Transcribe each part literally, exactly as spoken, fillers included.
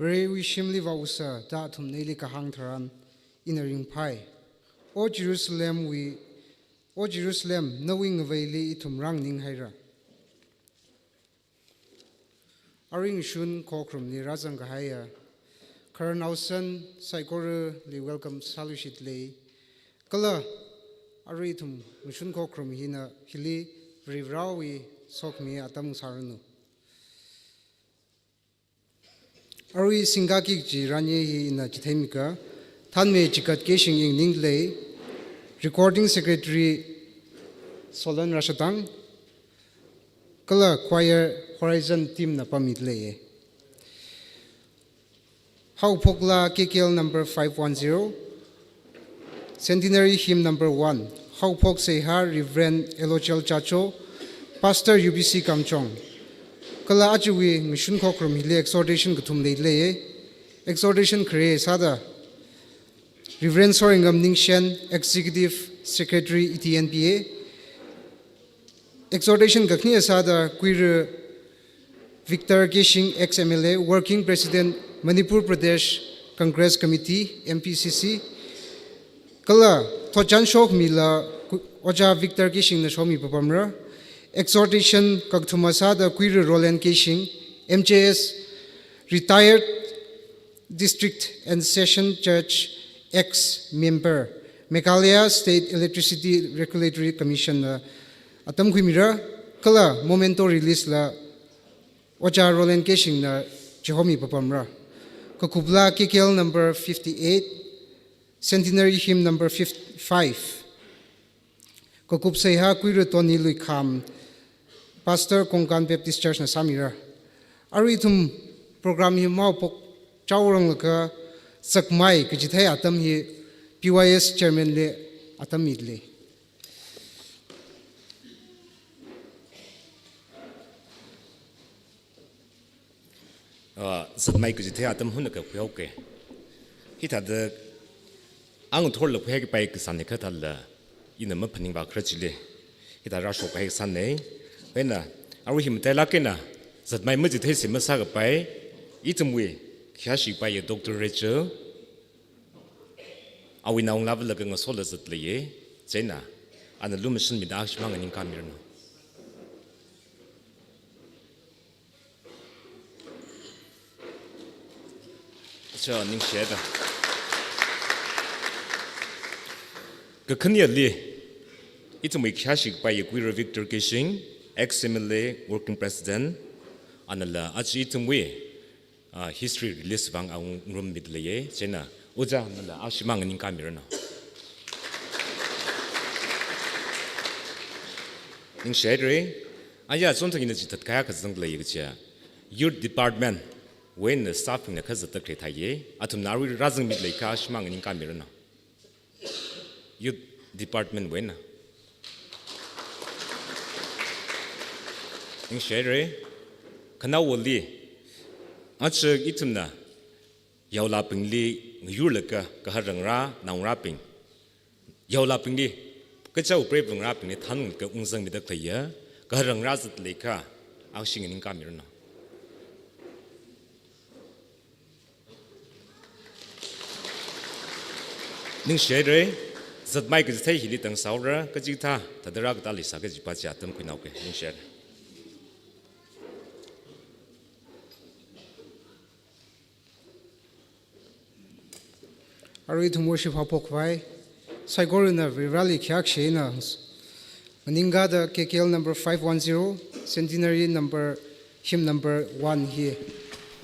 Varewui shimli vāusa da athum neili kahāng tharan ina ringphai. O Jerusalemwui, O Jerusalem, nawui ngaveili ithum rānganing haira. Arui ngashun khokharumli rāzang kahaiya khararnaosan saikorali welcome sāluishit lei. Kala arui ithum ngashun khokharum hina hili Varivarāwui sokhami atam sāranu. Arui singkaki kaji ranye hi ina chitheimika, Thanmei Chikat Keishing Ingning lei, Recording Secretary Solon Rashadang, kala choir Horizon team na pammi leiye. Haophokla K K L number five one zero, Centenary Hymn number one, Haophok Seihā Reverend Elochel Chacho, Pastor U B C Kamchong. Kala ajawui ngashun khokharum hili exhortation kathum lei leiye. Exhortation khare sāda Reverend Soringam Ningshen, Executive Secretary E T N P A. Exhortation kakhane sāda Kuira Victor Keishing, ex M L A, Working President, Manipur Pradesh Congress Committee, M P C C. Kala thotchan shokmila Ku-, Ojā Victor Keishing na shomi papamra. Exhortation kakathuma sāda Kuira Roland Keishing, M J S, retired District and Session Judge, ex member, Meghalaya State Electricity Regulatory Commission na atam khuimira, kala memento release la Ojā Roland Keishing na chihomi papamra. Kakupla K K L number fifty-eight, Centenary Hymn number fifty-five. Kakup Seihā Kuira Tony Luikham, Pastor Konkan Baptist Church na sāmira. Arui ithum program hi maopok chaorang laga zakmai kachithei atam hi P Y S Chairman li atam mi lei. Ah, zatmai kachithei atam hunaka khuihaoke. Hithāda ang thorla khuihai kapai kasān ni kathāla, ina maphaningva kharā chili. Hithā rāshok kahai kasān nei. Hena, arui hi matailāk eina zatmai machitheisi masākapai, ithumwui khayāshi kapai Doctor Rachel, awui naongalāva laga ngasola zat leiye, chieina, ana lumashanmida ashi mang nganingkāmiranu. Cha, ningshihaira. Kakhaneli, ithumwui khayāshi kapai Kuira Victor Keishing, ex M L A, Working President, anala aja ithumwui, ah, history release vang angarummi leiye, chieina, Ojā nala ashi mang nganingkāmiranu. Ningshihaira, aya chonthang ina chithāda kaya kazang lei kaja. Youth Department wui eina staff bingna kazatda kharethaiye, athumna arui rāzangmi leiakha ashi mang nganingkāmiranu. Youth Department wui eina. Ningshihaira, khanaowali, aja ithumna yaolabingli ngayurlaga kaharangra naongarābing, yaolabingli, kachao preivangarābingli thanunglaga ungzangmida khaleiya kaharangra zat leiakha, ashi nganingkāmiranu. Ningshihaira, zatmai kachithei hili tangsaora, kachikathā, thāda rākatā leisā kajipa chi atam khuinaoke, ningshihaira. Arui ithum worship haophok khavai, saikorana Varivarāli khayākashi eina nganingkāda K K L number five one zero, Centenary number, Hymn number one hi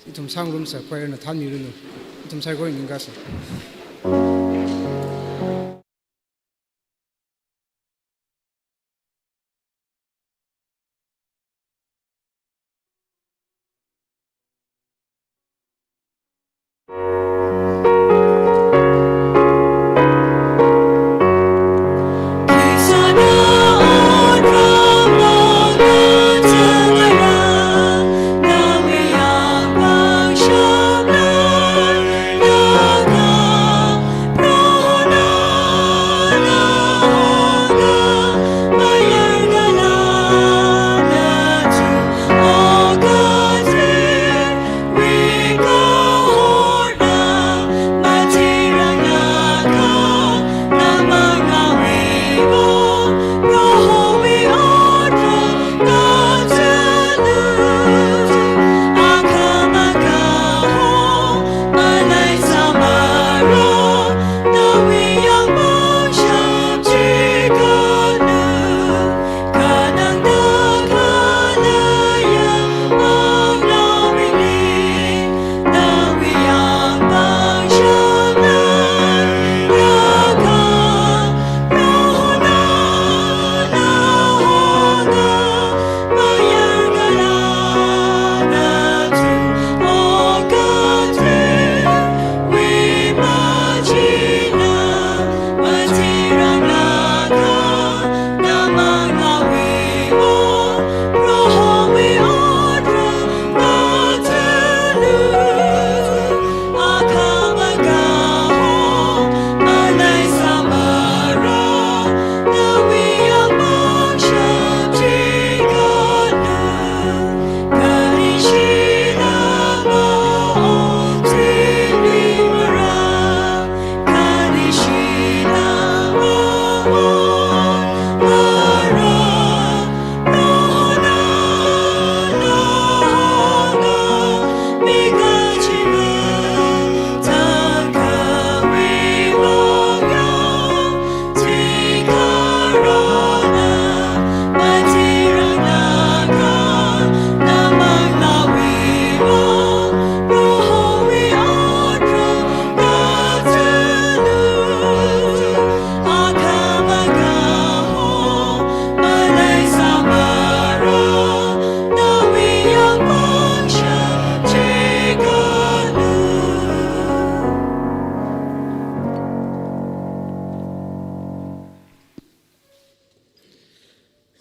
ithum sāngarumsa choir na thanmiranu. Ithum saikora nganingkāsa.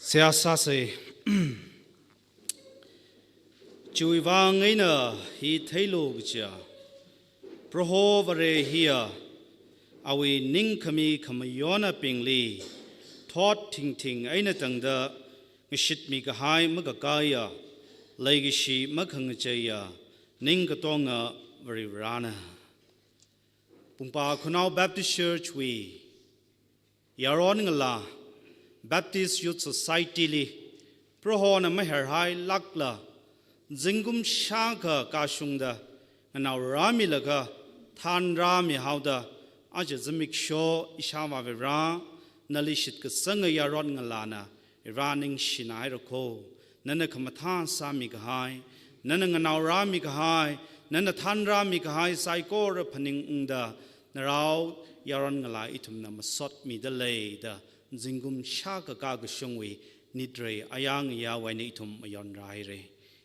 Seihā sāsa. Chiwui vang eina hi theilu kajiya, Proho Vare hiya awui ningkhami khamayonnaobingli thot thingthing eina tangda ngashitmi kahai makakaiya, leikashi makhangacheiya, ning katonga Varivarana. Pungpa Khunao Baptist Church wui yaron ngalā, Baptist Youth Society li Prohona maherhailākla, zingkum shākha kashungda, nganaorāmilaga, thanrāmihaoda, aja zimiksho Ishāvā Varivara, nali shitkasanga yaron ngalāna Vare ningshinaira kho. Nana khamathā sāmi kahai, nana nganaorāmi kahai, nana thanrāmi kahai saikora phaningungda, narao yaron ngalā ithumna masotmida leida, zingkum shākha kakashungwui nitrei ayang yawui eina ithum mayonrāhaira.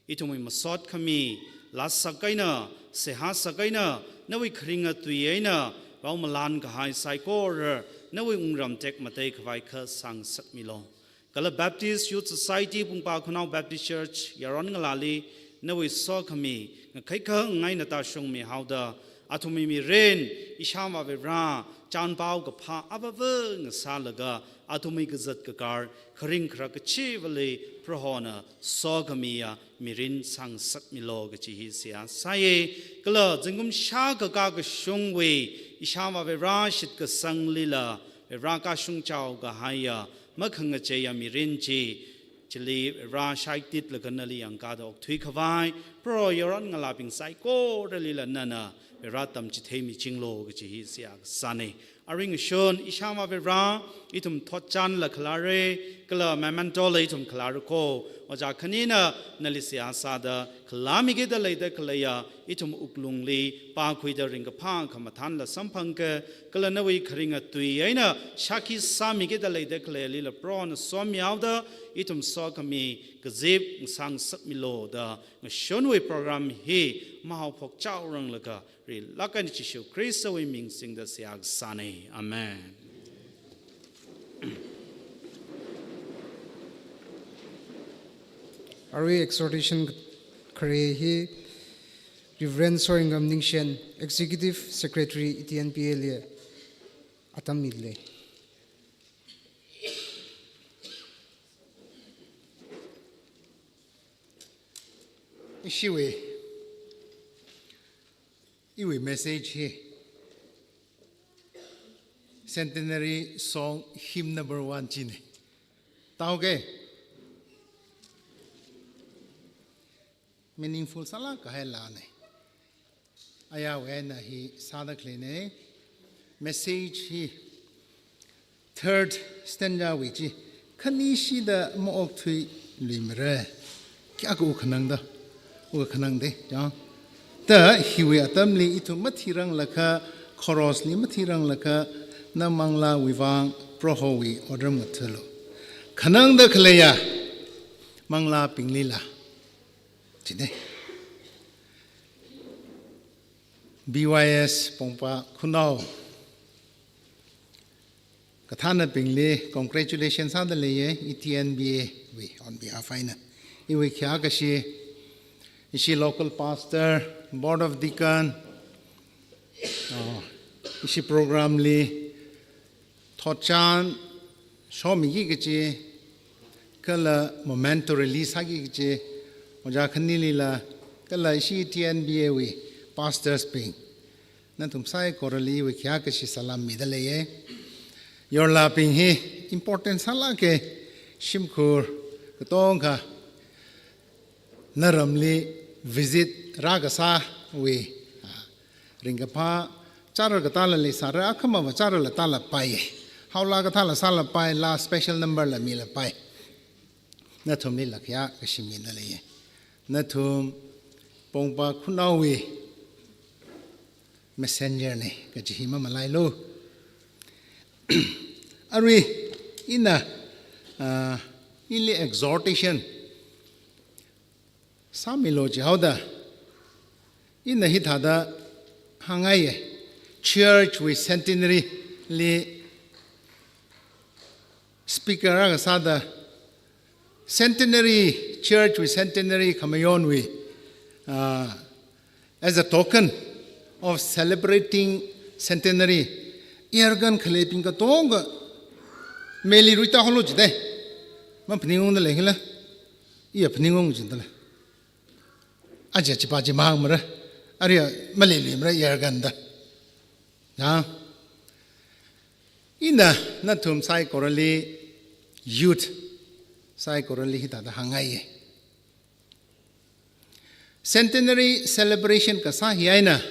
Ithumwui masot khami, lāsak eina, seihā sak eina, nawui kharinga tui eina, vaomalan kahai saikora, nawui wungram tekmatei khavai kha sāngasakmilu. Kala Baptist Youth Society Pungpa Khunao Baptist Church yaron ngalāli, nawui sokhami, ngakhai khangai eina tāshungmihaoda, athumwui mirin, Ishāvā Varivara, chānpao kaphā avāva ngasālaga, athumwui kazat kakar, kharing kharak kachivali, Prohona sokhamiya mirin sāngasakmilu kaji hi seihā sāya. Kala zingkum shākha kakashungwui, Ishāvā Varivara shitkasanglila, Varivara kashung chao kahaiya, makhangacheiya mirin chi, chili Varivara shaititlaga nali yangkada okthui khavai, Proho yaron ngalābing saikoralila nana Varivara tamchitheimichinglu kaji hi seihā kasāna. Aring shon Ishāvā Varivara, ithum thotchanla khalāra, kala memento la ithum khalāra kho, ojā khanina nali seihā sāda, khalāmikida leida khaleiya, ithum wuklungli, pākhuida ringkaphā khamathānla samphangka, kala nawui kharinga tui eina, shākhi sāmikida leida khaleilila Prohona somihaoda, ithum sokhami kazip ngasāngasakmilu da, ngashonwui program hi, mahaophok chaoranglaga, rilāk eina Jishu Khristawui ming singda seihā kasāna. Amen. Arui exhortation khare hi Reverend Soyingam Ningshen, Executive Secretary E T N P A li atam mila. Ishiwui, iwui message hi Centenary Song Hymn number one china. Taoke. Meaningful sālāk kahai laana. Ayawui eina hi sāda khaleina. Message hi third stanza wui chi, khanishida maokthuiluimara. Kayākha u khanangda, u khanangda, ya. Ta hiwui atamli ithum mathiranglakha, chorus li mathiranglakha, na manglāwui vang Prohowui otram ngathālu. Khanangda khaleiya, manglābinglila. Chine. B Y S Pongpa Khunao kathānabingli congratulations sāda leiya, E T N B A wui on behalf eina. Iwui khayākashi, ishi local pastor, board of deacon, oh, ishi program li thotchan shomiki kachi, kala memento release sāki kachi, ojā khanilila, kala ishi T N B A wui pastors bing, nathum saikorali iwui khayākashi salam mida leiya. Yorlābing hi important sālāka, shimkhur katongkha naramli visit rākasāwui, ah, ringkaphā chara katāla leisāra, akhama va charala tālapai. Haola katāla sālapai, la special number la milapai. Nathumlila khayākashi mida leiya. Nathum Pongpa Khunaowui messenger na kaji hi mamalailu. Arui ina, ah, ili exhortation sāmilu jihaoda, ina hithāda hāngngaiya, church wui centenary li speaker akha sāda, Centenary, church wui centenary khamayonwui, uh, as a token of celebrating centenary, air gun khaleibing katonga meli ruita holo jide. Maphaningungda lei hila. Iya phaningungda lei. Aja chipa chi mahāngmara. Ariya maleilui mara air gun da. Ya. Ina nathum saikorali youth saikorali hithāda hāngngaiye. Centenary celebration kasā hi eina,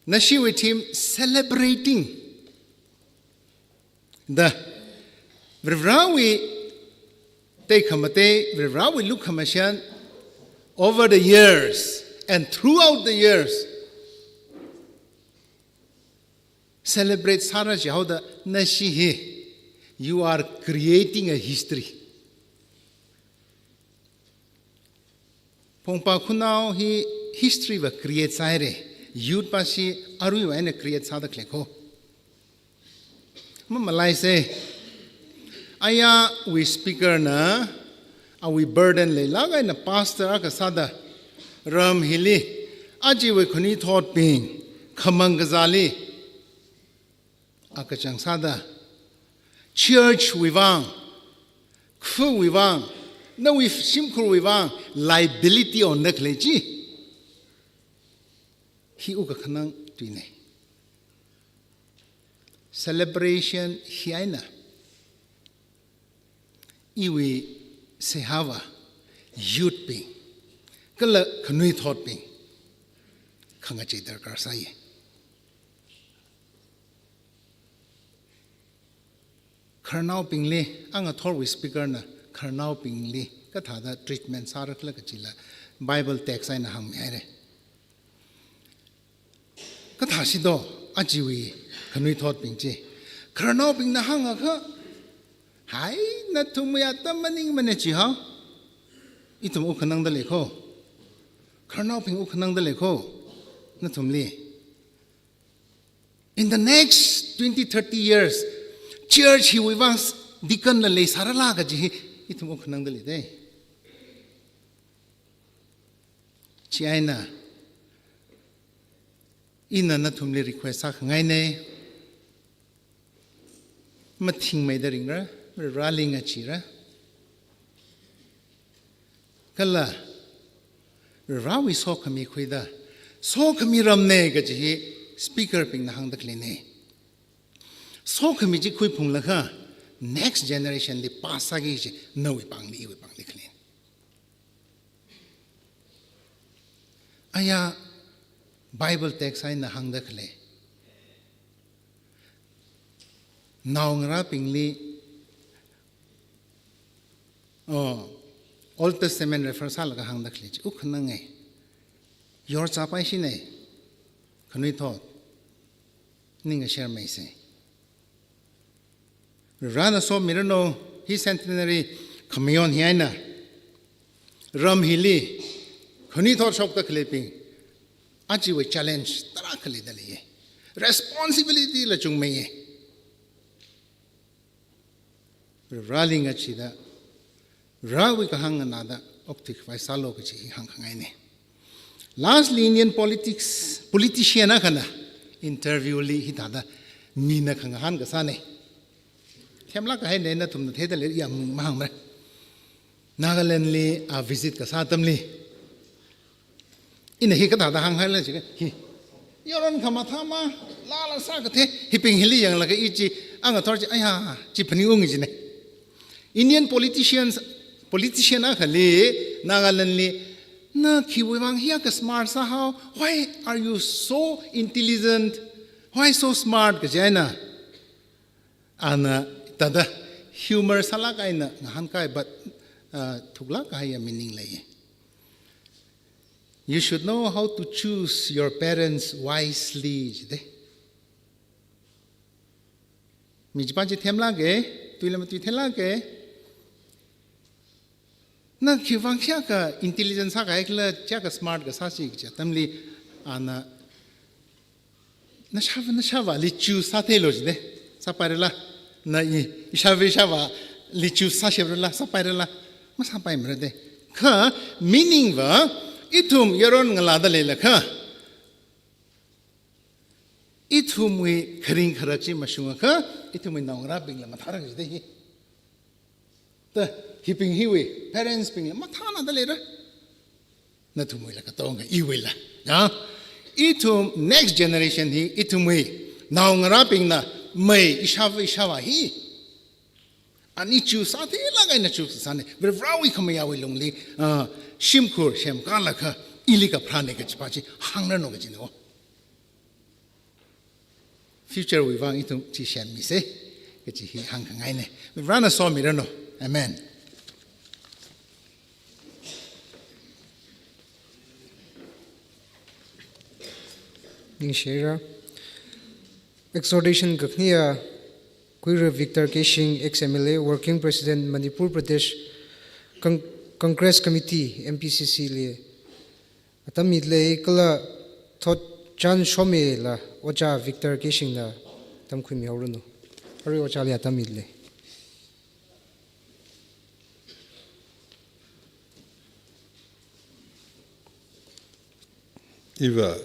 nashiwui theme celebrating the Varivarāwui tekhamatei, Varivarāwui lukhamashan over the years and throughout the years. Celebrate sāra jihaoda nashi hi, you are creating a history. Phongpa khunao hi history va create sāhaire. Youth pa shi aruiva eina create sāda khalei kho. Mamalaise. Ayawui speaker na, awui burden leilāk eina pastor akha sāda, ram hili, ajawui khanuithotbing, khamang kazāli, akachang sāda, church wui vang, khawui vang, nawui shimkhurwui vang, liability onna khalei chi. Hi wukkhanang tuine. Celebration hi eina, iwui seihāva, youth bing, kala khanuithotbing, khangachei darkar sāye. Khararnaobingli, angathorwui speaker na khararnaobingli kathāda treatment sāra khala kajila Bible text eina hāngmihaire. Kathāsi do, ajawui khanuithotbing chi. Khararnaobingna hāngakha, hai, nathumwui atam maningmane jihao. Ithum wukkhanangda lei kho. Khararnaobing wukkhanangda lei kho. Nathumli. In the next twenty, thirty years, church hiwui vang deacon la leisārala kaji hi, ithum wukkhanangda lei de. Chieina, ina nathumli request sākhangaine. Mathingmeida ringra, Vareli ngachira. Kala, Varewui sokhami khuida, sokhami ramne kaji hi speaker bingna hāngda khaleine. Sokhami chi khuiphunglaga, next generation li pass sāki kaji nawui pāngli, iwui pāngli khaleine. Aya Bible text eina hāngda khalei. Naongarābingli, oh, Old Testament refer sālaga hāngda khalei chi, wukkhanange. Yorchāpaishine, khanuithot, ning share meise. Varena somiranu, hi centenary khamayon hi eina, ram hili, khanuithot shokda khaleibing, ajawui challenge tarākha leida leiye. Responsibility la chungmeiye. Vareli ngachida, Varewui kahāng nganāda, okthui khavai sālu kaji hi hāngkhangaine. Lastly, Indian politics, politician akhana interview li hithāda mina khangahān kasāne. Themlāk kahaine, nathumna theida lei, ya mung mahāngmara. Nagaland li a visit kasā atamli, ina hi kathāda hānghaila jiakha, hi, yaron khamathā ma, lala sākathe, hibing hili yanglaga i chi, angathor chi, aya, chi phaningung jine. Indian politicians, politician akhali, Nagaland li, na khiwui vang hiyākha smart sāhao, why are you so intelligent, why so smart kaji eina, ana thāda humor sālāk eina ngahānkai, but, uh, thuklāk kahaiya meaning lei. You should know how to choose your parents wisely, jide. Mi chipa chi themlāke, tuila matui themlāke. Na khiwui vang hiyākha intelligent sākahai khala, hiyākha smart kasāsi kaji atamli, ana, nashāva, nashāvāli choose sātheilu jide. Sāpairala, na i, ishāva, ishāvā, li choose sāshep rala, sāpai rala, masāpai mara de. Kha meaning va, ithum yaron ngalāda leilakha, ithumwui kharing kharak chi mashungakha, ithumwui naongarābingla mathāra kaji de hi. Ta, hibing hiwui, parents bingla mathāna da leira. Nathumwuila katonga iwuila. Ya? Ithum next generation hi, ithumwui naongarābingna mei ishāva ishāvā hi. Ani choose sātheilaga ina choose sāne. Varivarāwui khamayāwui lungli, ah, shimkhur semkālaga ili kapharāne kajipa chi hāngranu kajina. Future wui vang ithum chi semmise, kaji hi hāngkhangaine. Varivarāna somiranu. Amen. Ningshira. Exhortation kakhane a, Kuira Victor Keishing, ex M L A, Working President, Manipur Pradesh Con-, Congress Committee, M P C C li atam mida lei kala thot chānshomila Ojā Victor Keishingna tamkhuimihaoranu. Arui Ojāli atam mida lei. Iva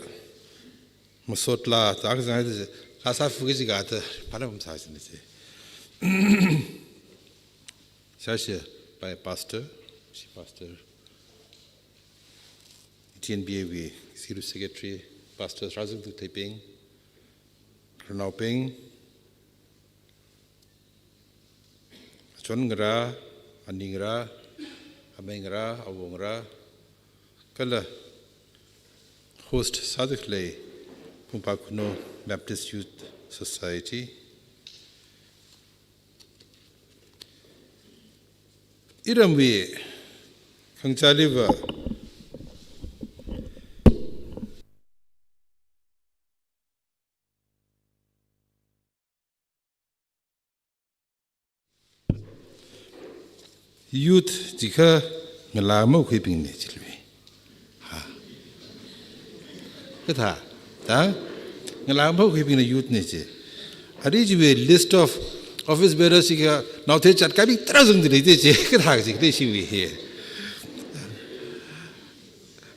masot la tak zang de la sa fu ki ga ta para bum sa sin de. Sasha by pastor, shi pastor. T N B A wui Executive Secretary, Pastor Razuk Tuteiping, Ranaoping, Achon ngarā, ani ngarā, amei ngarā, awo ngarā, kala host sādakhalei Pungpa Khunou Baptist Youth Society. Iramwui khangachāliva youth jiakha ngalā makhuibingna jilui. Ha. Kathā, ta? Ngalā makhuibingna youth ne ji. Ari jiwui list of office bearers jiakha naothei jāt kabi tarā zangda lei de ji. Kathā ji khalei shiwui hi.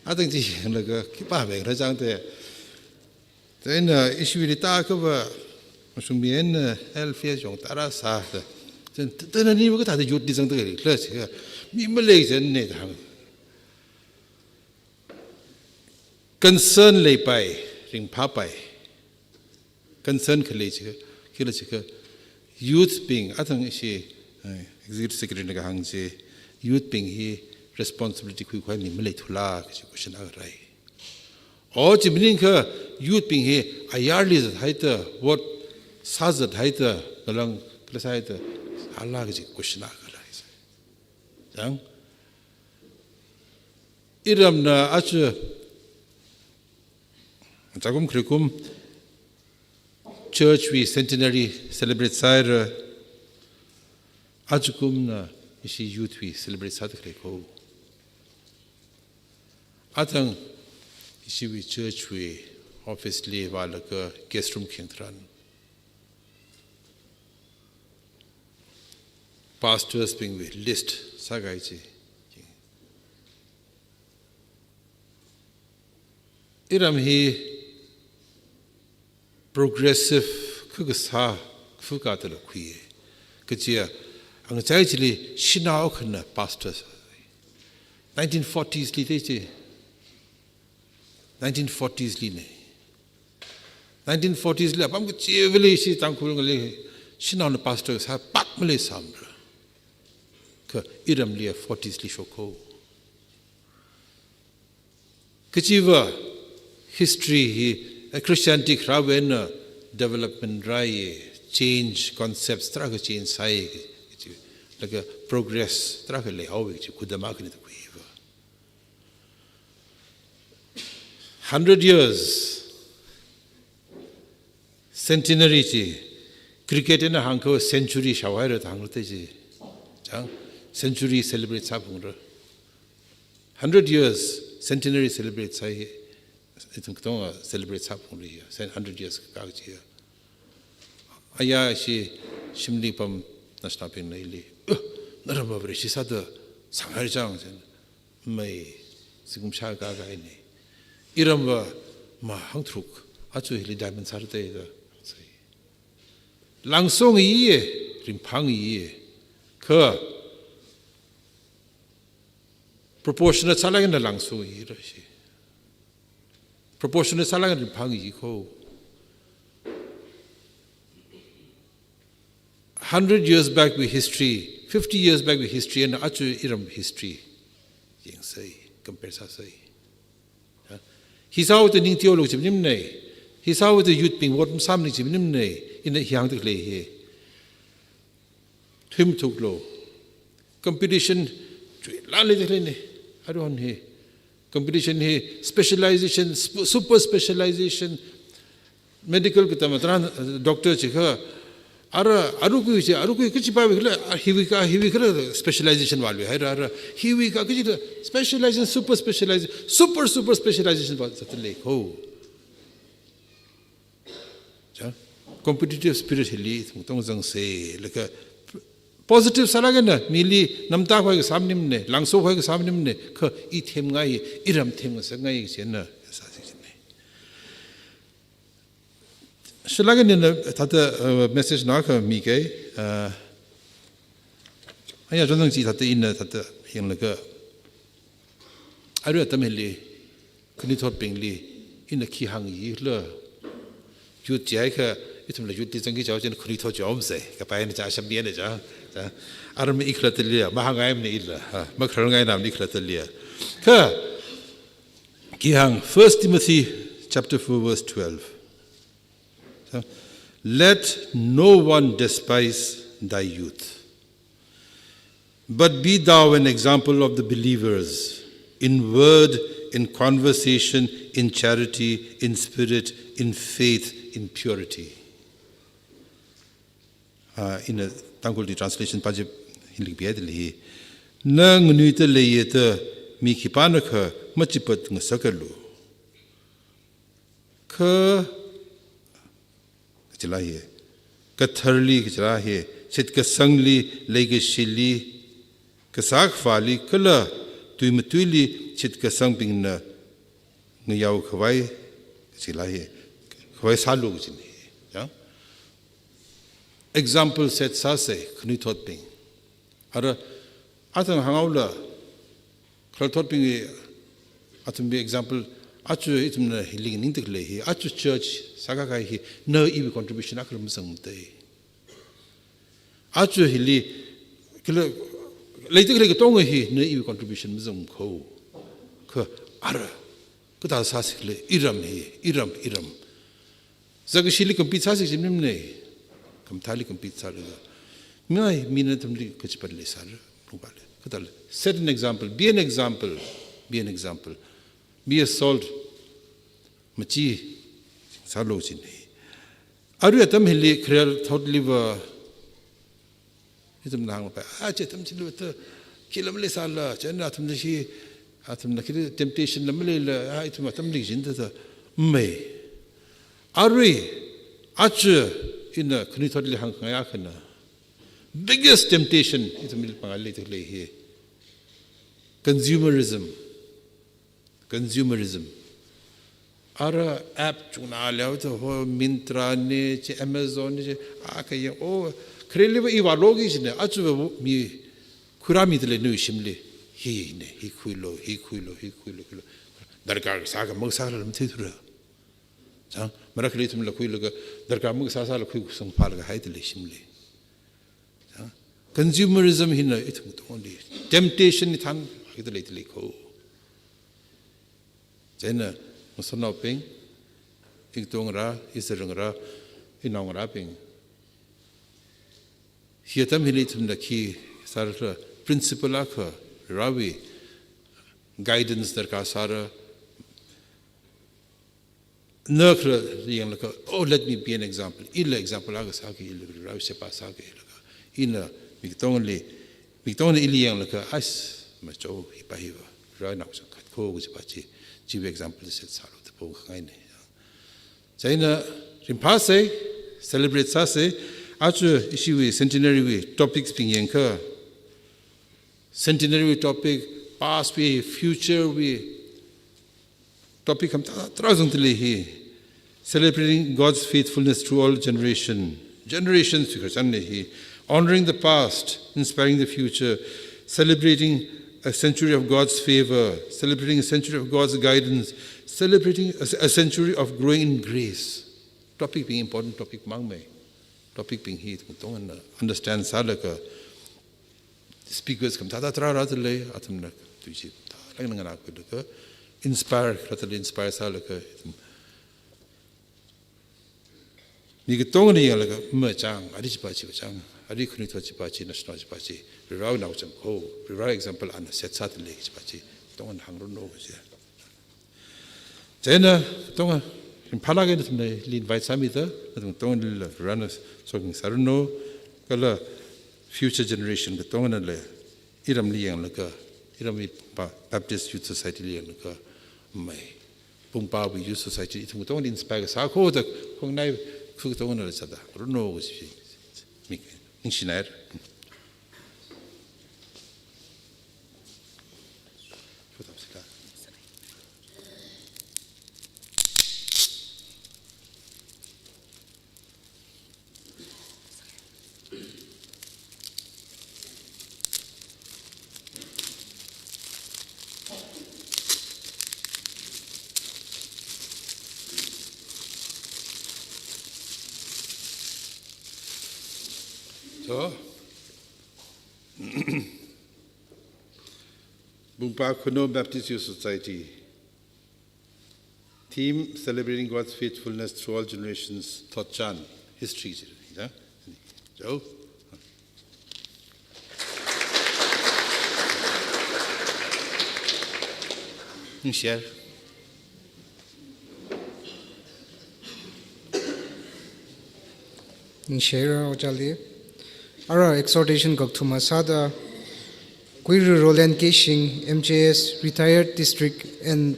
Atang ji laga khipā beng ra jang de. Then, uh, ishiwui li ta kava, mashung mi en, uh, L F S yong tara sa, then, then, ani va kathā youth li zangda lei, la, si, mi malei zen ne da. Concern leipai, ringphāpai. Concern khalei chi, khila chi kha, youth bing, atang ishi, uh, executive secretary na kahāng chi, youth bing hi responsibility khuikhavai mi maleithula, kaji question akha rai. O chi maningakha youth bing hi ayarli zathaida, vote sāzathaida, ngalang kala sāhaida, ala kaji question akha lei. Chang? Iramna achu, chakum khrikum, church wui centenary celebrate sāhaira, achukumna ishi youth wui celebrate sādakhalei ko. Atang ishiwui church wui office li vālaga guest room kheng tharan pastors bingwui list sākahai chi. Iram hi progressive kha kasā, kha kasā tala khuiya. Kajiya, angachai chili shanao akhana pastor sā. Nineteen forties li te chi. Nineteen forties li ne. Nineteen forties li apam kachivali ishi Tangkhul ngalei shanaona pastor sā pak malei samra. Kha iramli forties li shok ko. Kachiva history hi, eh, Christianity kharāwui eina development rai, change, concepts tarākha change sāi, kachi, laga progress tarākha leihaowa kachi, kudama kani ta khuiva. Hundred years, centenary chi, cricket eina hāngkha century shaohaira da hānglu te chi. Chang, century celebrate sāphungra. Hundred years, centenary celebrate sāi, ithum katonga celebrate sāphungri ya, cen-, hundred years kaka chi ya. Aya shi shimli pam National Bank na ili, "Uh, naramva Vareshi sāda sāngai chang," chang. Mai, zingkum shākha kahaina. Iramva mahāng tharuk, aja hili diamond sāra da, da sai. Langsong iye, ringphāng iye. Kha proportionate sālaga na langsong ira shi. Proportionate sālaga ringphāng i ko. Hundred years back wui history, fifty years back wui history, and aja iram history yangsai, compare sāsai. Ya. Hi sāhaoda ning theology maningmana. Hi sāhaoda youth bing vote masāmana chi maningmana. Ina hi hāngda khalei hi. Thuimathuklu. Competition chuilan leida khaleina. Aruihon hi. Competition hi, specialization, sp-, super specialization, medical katam tharan, uh, doctor chikha, ara, arui kui chi, arui kui kachi pāwui khala, ah, hiwui ka, hiwui khala specialization vāluihaira, ara, hiwui ka kachi khala specialization, super specialization, super, super specialization vāzatda lei ko. Cha, competitive spirit hili tongtong zangsei, laga positive sālaga na, mili namda khavai kasā maningmana, langsong khavai kasā maningmana, kha i themngai, iram themngasakngai china, sāsi china. Shilaga nina thāda, uh, message na kha mi kai, uh, aya chonang chi thāda ina thāda yanglaga, arui atam hili, khanuithotbingli, ina khi hāngi khala, youth jiakha, ithumla youth li zangki jiakha, china khanuithot jiom sai, kapai na cha, sham ni na cha, cha. Aram i khalattali, mahāngngaimana ila, ha, makhararngainamana i khalattali. Kha, khi hāng, First Timothy chapter four verse twelve. Let no one despise thy youth, but be thou an example of the believers in word, in conversation, in charity, in spirit, in faith, in purity. Ah, ina Tangkhulli translation pāchip hili kapihaida lei. Na nganuida leiya da mi khipānakha machipat ngasakalu. Kha, kachila hi, katharli kachila hi, shitkasangli, leikashili, kasā khavāli, kala tui matuili, shitkasangbingna ngayao khavai, kachila hi, khavai sālu kachina hi. Ya? Example set sāsei, khanuithotbing. Ara, athang hānghaola, khanuithotbing, athumwui example, aja ithumna hili nganingda khalei hi, aja church sākahai hi, na iwui contribution akhala mazangmana. Aja hili, kala, leida khalei katonga hi, na iwui contribution mazang ko. Kha, ara, kathā sāsi khala, iram hi, iram, iram. Zakashili compete sāsi chi maningmana. Khamathāli compete sālaga, mi, mina athumli kachipat leisāra, lungpale. Kathāla, set an example, be an example, be an example. Be a salt, machi sālu china. Arui atam hili kharel thotliva, ithumna hāngpai, ah, chi atam chili ta, khila maleisāla, chieina athumna shi, athumna khi temptation la maleila, ah, ithum atamli kajina da, da, mai. Arui, aja, ina khanuithotli hāngkhangai akhana, biggest temptation, ithumli pāngai leida khalei hi, consumerism. Consumerism. Ara app chungna leoda ho Myntra na, chi Amazon na, chi, ah, kaya, oh, khareliva i vāloki china, aja va mi khuirāmida lei nawui shimli. Hina, hi khuilu, hi khuilu, hi khuilu, khuilu. Darkar sākha, masākhala matheithura. Chang, marakhali ithumla khuilaga, darkar masāsāla khuisangphālaga haida lei shimli. Ya? Consumerism hina ithum tongli temptation ni thang haida leida lei ko. Chieina, ngasotnaobing, ikatonga, izarangra, inaongarābing. Hi atam hili ithumna khi sāra, principle akha, Varewui guidance darkar sāra, na khala yanglaga, oh, let me be an example. Ila example akha sāki, ila Varewui sheba sāki, ila ka. Ina mi katongli, mi katongna ili yanglaga, as, macho, hipa hiva, Varena samkhat ko kajipa chi, chiwui example set sālu da pokhangaina. Chieina ringphāsei, celebrate sāsei, Aja ishiwui centenary wui topics bing yangakha, centenary wui topic, past wui, future wui topic khamatara zangda lei hi. Celebrating God's faithfulness through all generation. Generations wui khararchan lei hi. Honoring the past, inspiring the future. Celebrating a century of God's favor. Celebrating a century of God's guidance. Celebrating a, a century of growing in grace. Topic bing important topic mangmei. Topic bing hi katongana understand sālaga speakers khamatara rāda lei, athumna tui chi thalāk eina nganākhuilaga inspire rāda lei, inspire sālaga mi katongana yanglaga machang, ari chipa chi machang, ari khanuithot chipa chi, national chipa chi, Varewui naochang kho, Varewui example ana set sāda lei chipa chi katongana hāngranu kaji. Chieina, katonga, ringphālāk eina nathumli invite sāmida, nathum katongalila Varena sokhami sāranu, kala future generation katonganala iramli yanglaga, iramwui Ba-, Baptist Youth Society li yanglaga, mai, Pungpawui Youth Society, ithum katongana inspire sā kho da, khongnai khu katonganala sāda, ranu kaji, mi, ningshinaira. So, Pungpa Khunou Baptist Youth Society. Theme, Celebrating God's Faithfulness Through All Generations, thotchan, history chi, ya? Jo. Ningshihaira. Ningshihaira ojāli. Ara exhortation kakthuma sāda, Kuirui Roland Keishing, M J S, retired district and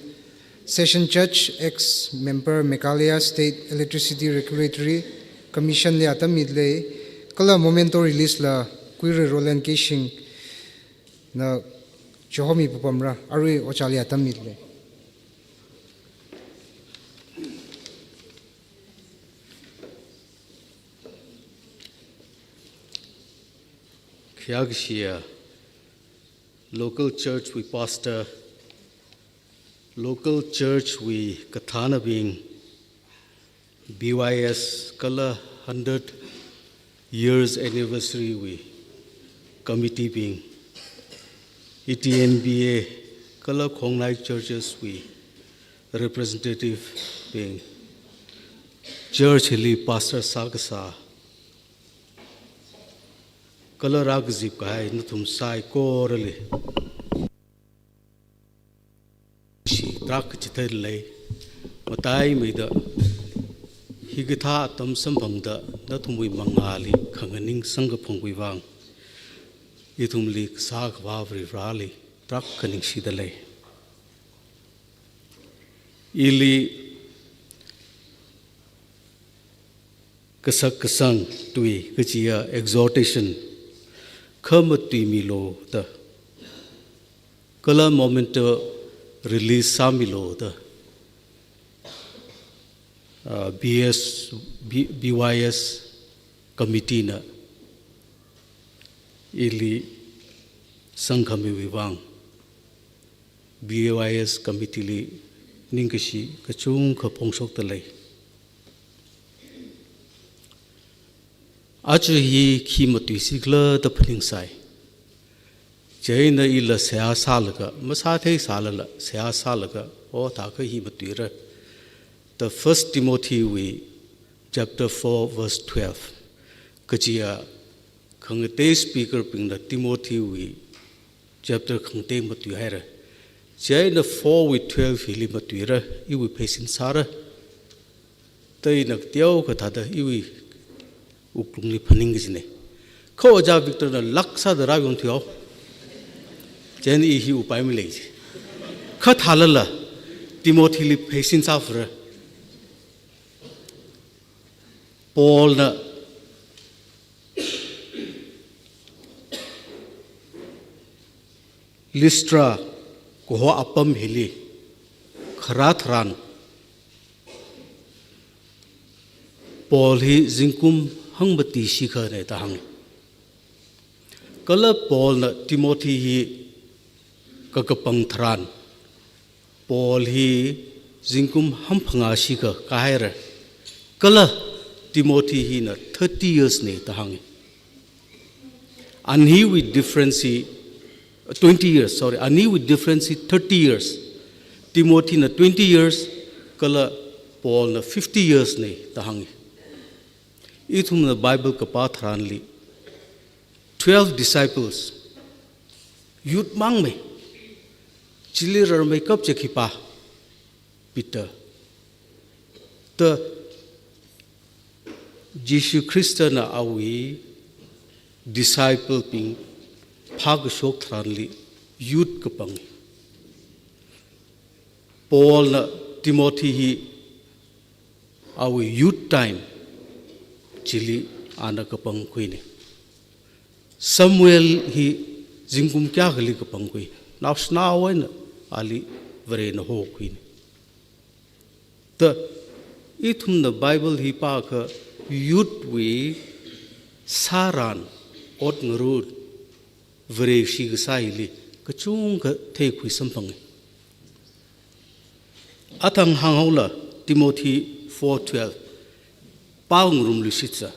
session judge, ex-member Meghalaya State Electricity Regulatory Commission li atam mida lei, kala memento release la Kuirui Roland Keishing na chihomi papamra, arui ojāli atam mida lei. Khayākashiya local church wui pastor, local church wui kathānabing, B Y S kala hundred years anniversary wui committee bing, E T N B A kala khongnai churches wui representative bing, church hili pastor sākasā, kala rākazip kahai nathum saikorali shi tarākha chithei lei. Mataimeida hikathā atam samphangda nathumwui mangāli khanganing samkaphangwui vang ithumli kasā Akhava Varivarali tarākha ningshida lei. Ili kasak kasang tui kajiya exhortation khamatuimilu da, kala memento release sāmilu da, ah, B S, B-, B Y S committee na ili sangkhamiwui vang, B Y S committee li ningkashi kachungkha phongshokda lei. Aja hi khi matuisi khala da phaningsai. Chieina ila seihā sālaga, masāthei sālala, seihā sālaga, o thākha hi matuira. The First Timothy wui chapter four verse twelve. Kajiya khangatei speaker bingna Timothy wui chapter khangatei matuihaira. Chieina four wui twelve hili matuira, iwui pheisin sāra. Taina teokha thāda iwui wuklungli phaning kajina. Kha ojā Victor na lāk sāda rāyong thuihao. Chieina i hi upai malei ji. Kha thālala, Timothy li pheisin sāfura. Paul na Lystra kaho apam hili kharā tharan Paul hi zingkum hangmati shikhane da hānga. Kala Paulna Timothy hi kakapang tharan Paul hi zingkum hamphangā shikha kahaira. Kala Timothy hina thirty years ne da hānga. Aniwui difference hi, twenty years, sorry, aniwui difference hi thirty years. Timothyna twenty years, kala Paulna fifty years ne da hānga. Ithumna Bible kapā tharanli twelve disciples, youth māngmei, chili rarmeikap chi khipā? Peter. Ta Jishu Khristana awui disciple bing phākashok tharanli youth kapang. Paulna Timothy hi awui youth time chili ana kapangkhuine. Samuel hi zingkum kayākhali kapangkhui? Naoshinao eina ali Varena hokhuine. Ta ithumna Bible hi pākha youth wui sāran, ot ngarut, Vareshi kasā hili kachungkha theikhui samphanga. Athang hānghaola, Timothy four twelve, pāngarumlu shitsa.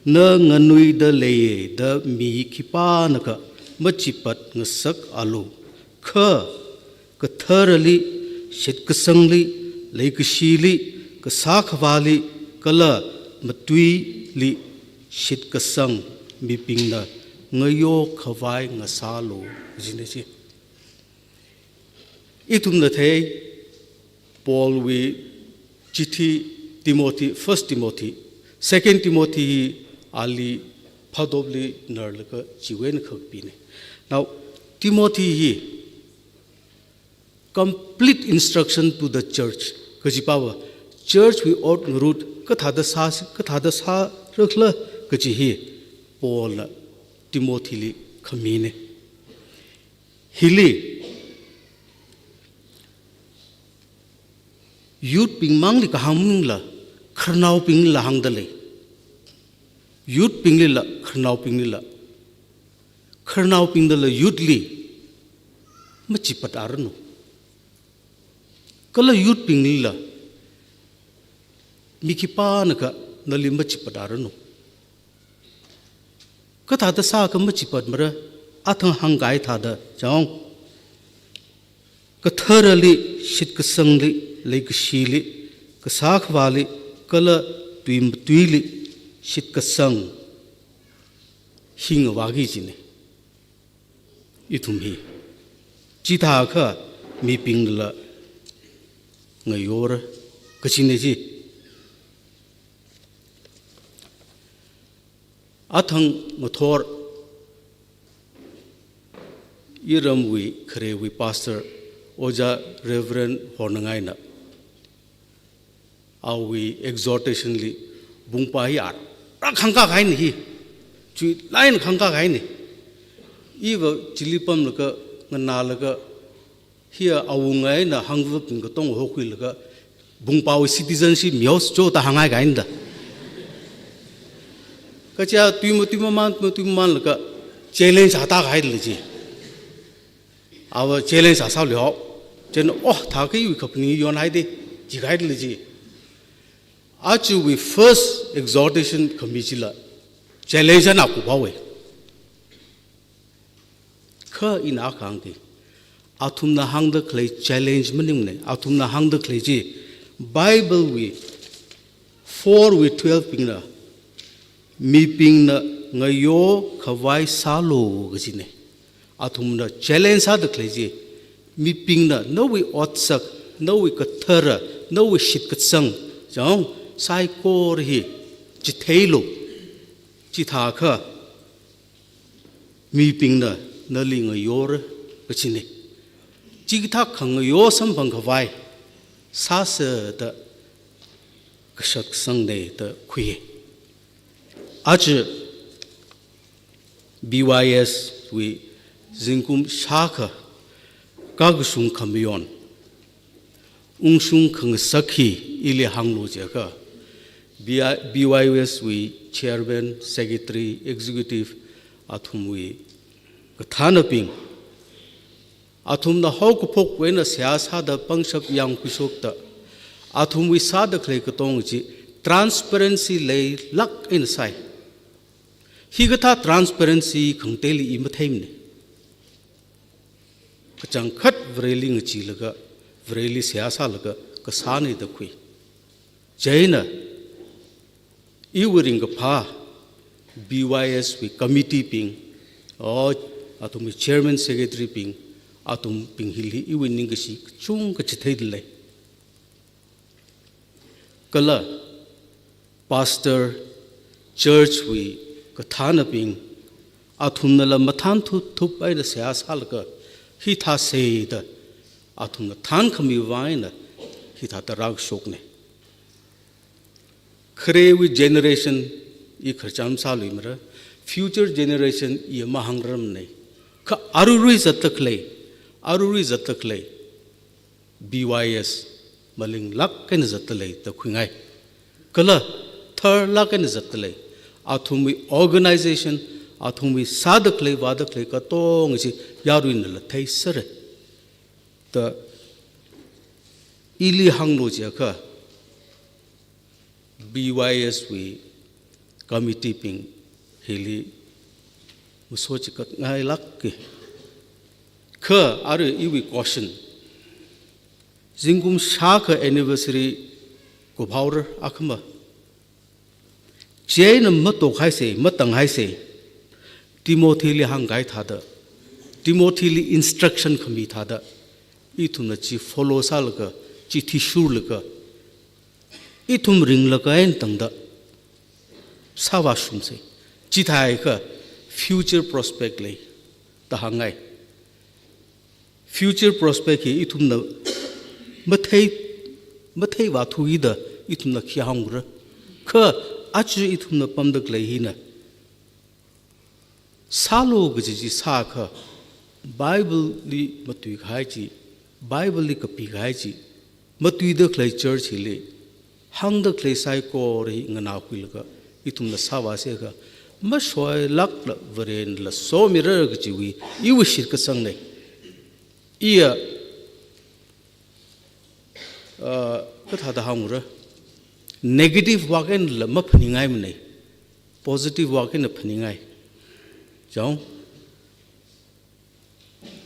Na nganuida leiya da mi khipānakha machipat ngasakalu. Kha katharali, shitkasangli, leikashili, kasā khavāli, kala matuili shitkasang mibingna ngayokhavai ngasālu, jine chi. Ithumna thei, Paulwui chithi Timothy, First Timothy, Second Timothy hi ali phadopli narlaga chiwui eina khakapine. Now, Timothy hi complete instruction to the church kaji pāva, church wui ot ngarut kathāda sā, kathāda sārakhala kaji hi Paulna Timothyli khamine. Hili youth bing māngli kahāng maningla, khararnaobinglila hāngda lei. Youth binglila, khararnaobinglila. Khararnaobingnala youth li machipat aranu. Kala youth binglila mi khipānakha nali machipat aranu. Kathāda sākha machipatmara, athang hāngkahai thāda chang. Katharali, shitkasangli, leikashili, kasā khavāli, kala tui matuili shitkasang hi ngavāki jine. Ithum hi chithākha mibingla ngayora kajine chi. Athang ngathor iramwui kharewui pastor, Ojā Reverend Hornangaina awui exhortation li bungpā hi ara khangkā kahaine hi. Chuilāk eina khangkā kahaine. Iva chili pamlaga, nganālaga, hiya awunga eina hangvapin katong hokhuilaga, bungpāwui citizenship mihaosa jo da hānghai kahaina da. Kaja tui matui mamān, matui mamānlaga challenge sāda kahaile chi. Ava challenge sāsālu hao. Chieina, oh, thākha iwui kaphaning yonhaide, jikahaile chi. Ajawui first exhortation khami chila challenge eina kuphaowe. Kha ina kahāng chi, athumna hāngda khalei challenge maningmane, athumna hāngda khalei chi, Bible wui four wui twelve bingna, mibingna ngayokhavai sālu kajine. Athumna challenge sāda khalei chi, mibingna nawui otsak, nawui kathara, nawui shitkasang, chang, saikora hi chitheilu. Chithākha mibingna nali ngayora kajine. Chikathā khangayo samphang khavai sāsa da kashat kasangde da khuiye. Aja B Y S wui Zingkum shākha kakashung khamayon ungshung khangasak hi ili hānglu jiakha, B I, B Y U S wui chairman, secretary, executive, athumwui kathānabing, athumna haokaphok eina seihā sāda pangshap yangkhuishokta, athumwui sāda khalei katonga chi transparency leilāk eina sāi. Hikathā transparency khangateili i matheimana. Kachangkhat Vareli ngacheelaga, Vareli seihā sālaga kasāna da khui. Chieina, iwui ringkaphā B Y S wui committee bing, o, athumwui chairman, secretary bing, athumbing hili iwui ningkashi kachungkha chitheidalei. Kala pastor, church wui kathānabing, athumnala mathān thup thup eina seihā sālaga hithā sāi da athumna thānkhami vang eina hithāda rākashokna. Kharewui generation i kharcham sāluimara, future generation i mahāngrarmana. Kha aruirui zatda khalei, aruirui zatda khalei B Y S malinglāk eina zatdalei da khuingai. Kala tharlāk eina zatdalei. Athumwui organization, athumwui sāda khalei, vāda khalei katonga chi yaruinala theisera da ili hānglu jiakha, B Y S wui committee bing hili masochikatngailāka. Kha arui iwui caution, zingkum shākha anniversary kuphaora akhama. Chieina matokhaisa, matanghaisa. Timothy li hāngkahai thāda, Timothy li instruction khami thāda, ithumna chi follow sālaga, chi thishurlaga, ithum ringlaga eina tangda sāvāshungsa. Chithākha future prospect lei da hāngngai. Future prospect hi ithumna mathei, matheivāthuida ithumna khi hāngra. Kha aja ithumna pamda khalei hina, sālu kaji chi sākha, Bible li matuikahai chi, Bible li kapikahai chi matuida khalei church hili hāngda khalei saikora hi nganākhuilaga ithumna sāvāsakha, mashoilākla Varela somira kajiwui iwui shitkasangna. Iya, uh, kathāda hāngra, negative vak einala maphaningaimana, positive vak eina phaningai. Chang,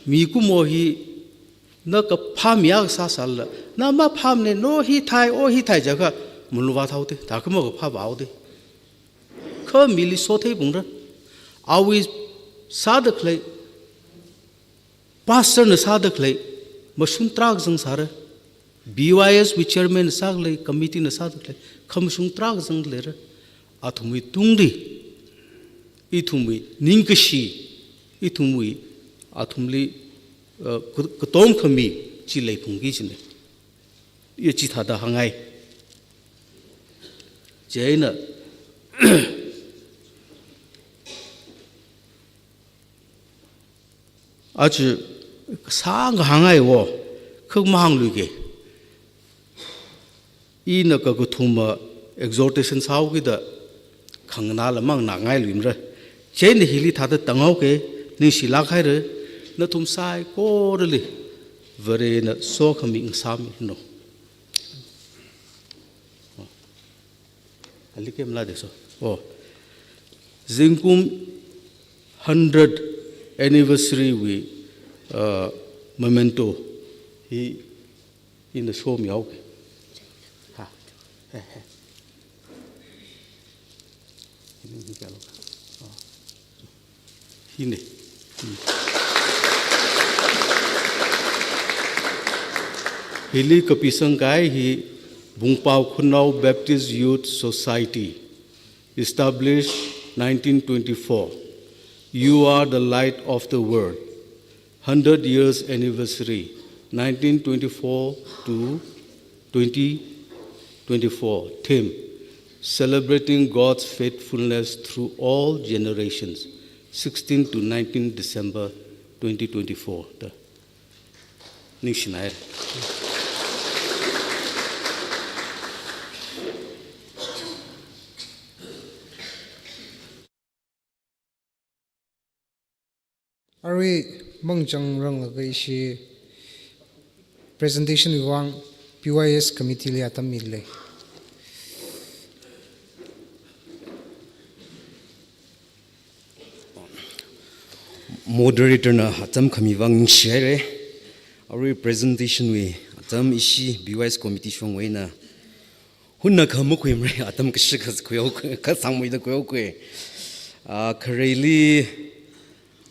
mikumo hi na kaphā mi akha sāsālala, na maphāmana, no hithai, o hithai jiakha, malung vāthaoda, thākha makaphā vāhaoda. Kha mili sothei phungra. Awui sāda khalei, pastor na sāda khalei mashun tarākha zangsāra. B Y S wui chairman na sākhalei, committee na sāda khalei khamashung tarākha zangleira. Athumwui tungli ithumwui ningkashi, ithumwui, athumli, uh, ka-, katom khami chi leiphungki kajina. Iya chithāda hāngngai. Chieina, aja kasāngkha hāngngai wo, kha mahāngluiki. Ina kakathuma exhortation sāhaokida khanganāla manganāngailuimara. Chieina hili thāda tanghaoki, ningshilāk haira, nathum saikorali Varena sokhami ngasāmiranu. Ali kemla de so. Oh. Zingkum hundred anniversary wui, uh, memento hi ina shomihaoki. Ha. He, he. Hina. Hili kapisangkahai hi Bungpao Khunao Baptist Youth Society, established nineteen twenty-four. You are the light of the world. Hundred years anniversary, nineteen twenty-four to twenty twenty-four. Theme, Celebrating God's Faithfulness Through All Generations, sixteen to nineteen December twenty twenty-four da. Ningshinaira. Arui mangchang ranglaga ishi presentation wui vang B Y S committee li atam mili. Moderator na atam khami vang ningshihaira. Arui presentation wui atam ishi B Y S committee shongwui eina hunna khamakhuimara, atam kashi kha khuihaokhui, kha sangmuida khuihaokhui. Ah, khareli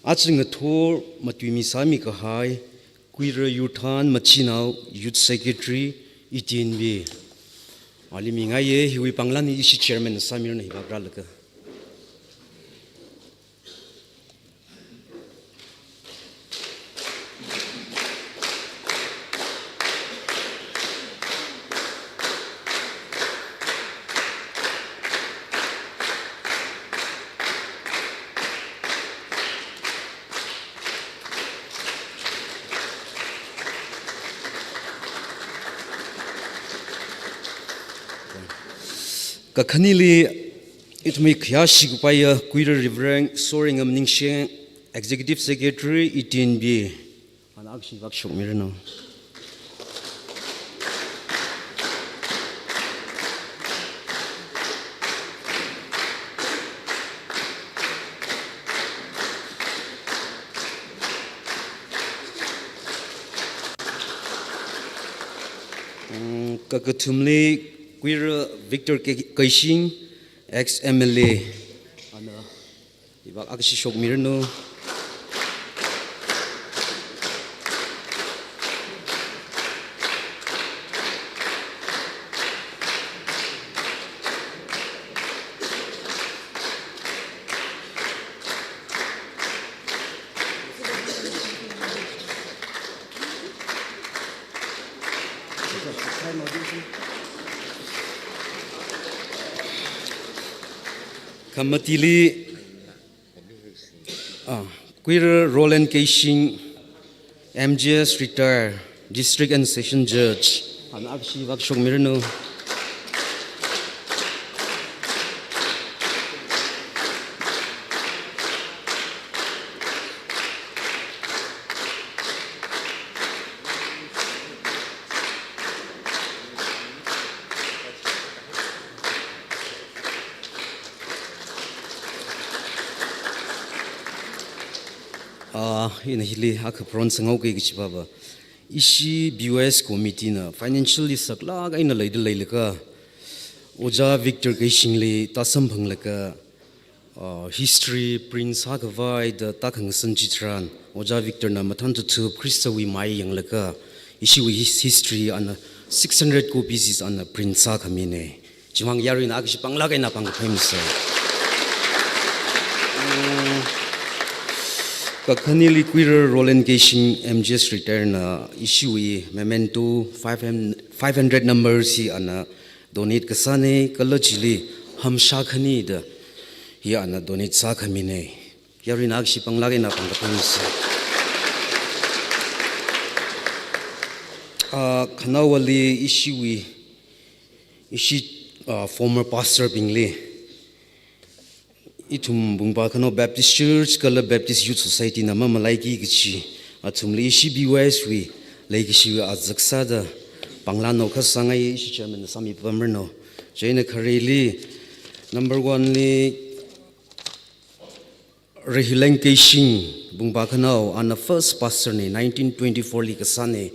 aja ngathor matuimi sāmi kahai Kuira Yurthan Machinao, Youth Secretary, E T N B. Ali mingaiya, hiwui panglāna ishi chairman sāmiranu hivak rālaga. Kakhaneli ithumwui khayāshi kapaiya Kuira Reverend Soringam Ningsheng, Executive Secretary, E T N B. Ana akshi vak shokmiranu. Mm, kakathumli Kuira Victor Ke-, Keishing, ex M L A. Ana hivak akshi shokmiranu. Khamatili, ah, Kuira Roland Keishing, M J S retire, District and Session Judge. Ana akshi vak shokmiranu. Ah, ina hili akha pharon sanghaoki kachi pāva. Ishi B Y S committee na financially saklāk eina leida leilaga, Ojā Victor Keishingli tāsamphanglaga, ah, history print sākhavai da tākhangasan chitharan, Ojā Victor na mathān tuthup Khristawui mai yanglaga, ishiwui his-, history ana six hundred copies ana print sākhamina. Chimang yaruina akshi panglāk eina pāngkaphai misa. Mm, kakhaneli Kuira Roland Keishing M J S retire na ishiwui memento five hundred number chi ana donate kasāna, kala chili hamsha khani da hi ana donate sākhamina. Yaruina akshi panglāk eina pāngkaphai misa. Ah, khanaowali ishiwui, ishi, ah, former pastor bingli, ithum Bungpa Khanao Baptist Church kala Baptist Youth Society na mamalaiki kachi athumli ishi B Y S wui leikashiwui azak sāda panglānao kha sāngai, ishi chairman na sāmipamranu. Chieina khareli number one li Rahileng Keishing, Bungpa Khanao, ana first pastor na, nineteen twenty-four li kasāna.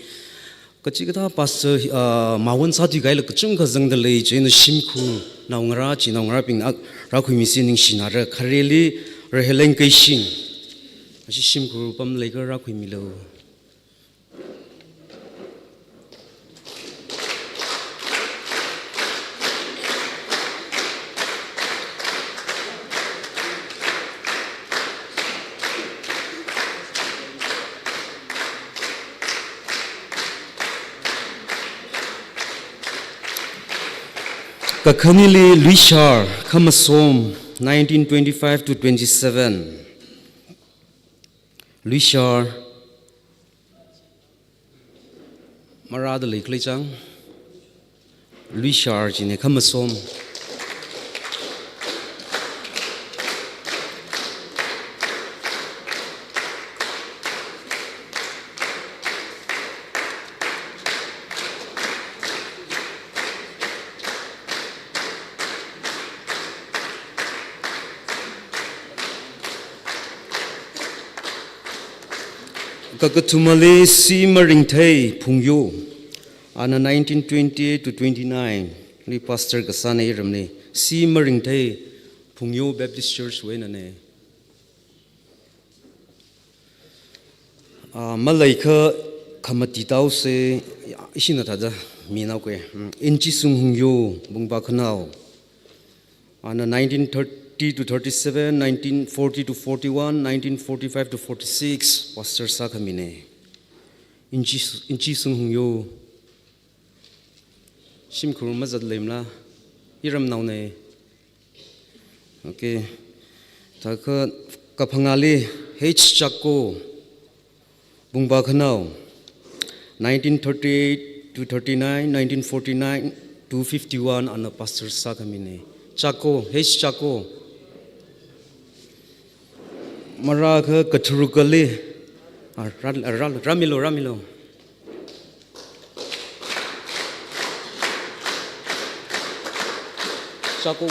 Kachikathā pastor, ah, mawon sāthuikahaila kachungkha zangda lei, chieina shimkhur naongarā, chi naongarābing ak rākhuimisi, ningshinara. Khareli Rahileng Keishing. Ashi shimkhur pamleikha rākhuimilu. Kakhaneli Luishar Khamasom, nineteen twenty-five to twenty-seven. Luishar, marāda leikhalei chang. Luishar chine khamasom. Kakathumali C. Maringthei Phungyo. Ana nineteen twenty-eight to twenty-nine li pastor kasāna iramli. C. Maringthei Phungyo Baptist Church wui einana. Ah, maleikha khamati taose, ishina thāda minaoke. Mm, Inchisung Hungyo, Bungpa Khanao. Ana nineteen thirty to thirty-seven, nineteen forty to forty-one, nineteen forty-five to forty-six, pastor sākhamina. Inchi, Inchisung Hungyo. Shimkhur mazat leimala, iramnaona. Okay. Thākha kaphangāli H. Chakko, Bungpa Khanao, nineteen thirty-eight to thirty-nine, nineteen forty-nine to fifty-one, ana pastor sākhamina. Chakko, H. Chakko. Marākha katharukali, ah, rā-, rā-, rāmilo, rāmilo. Chakko.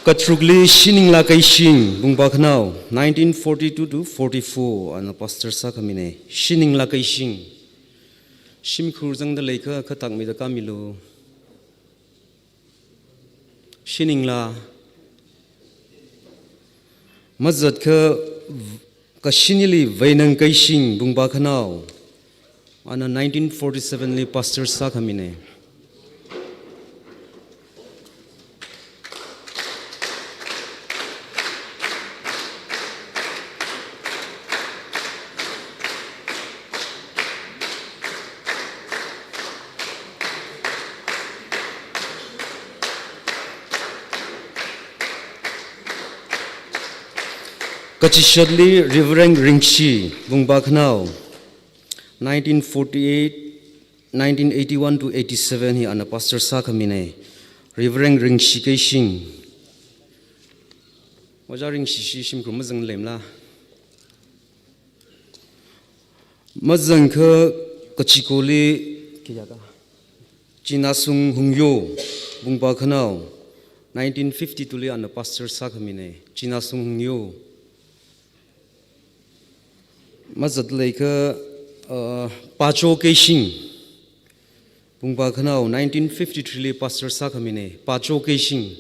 Katharukli Shiningla Keishing, Bungpa Khanao, nineteen forty-two to forty-four, ana pastor sākhamina. Shiningla Keishing. Shimkhur zangda leikha khatakmida kāmilo. Shiningla. Mazatkha kashinili Veinang Keishing, Bungpa Khanao. Ana nineteen forty-seven li pastor sākhamina. Kachishatli Reverend Ringshi, Bungpa Khanao, nineteen forty-eight, nineteen eighty-one to eighty-seven hi ana pastor sākhamina, Reverend Ringshi Keishing. Ojā Ringshi shi shimkhur mazang leimala. Mazangkha kachikoli, kayākha? Chinasung Hungyo, Bungpa Khanao, nineteen fifty-two li ana pastor sākhamina, Chinasung Hungyo. Mazat leikha, uh, Pacho Keishing, Bungpa Khanao, nineteen fifty-three li pastor sākhamina, Pacho Keishing.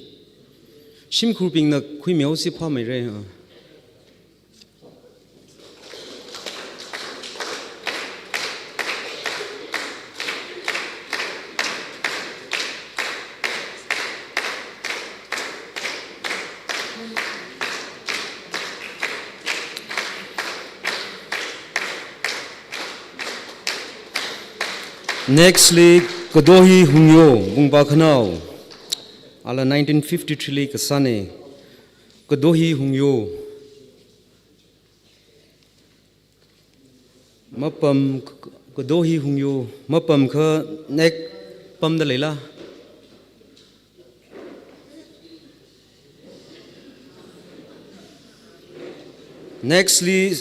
Shimkhurbingna khuimihaosi phāmeira, uh. Next li Kadohi Hungyo, Bungpa Khanao. Ala nineteen fifty-three li kasāna. Kadohi Hungyo. Mapam k-, Kadohi Hungyo, mapamkha next pamda leila. Next li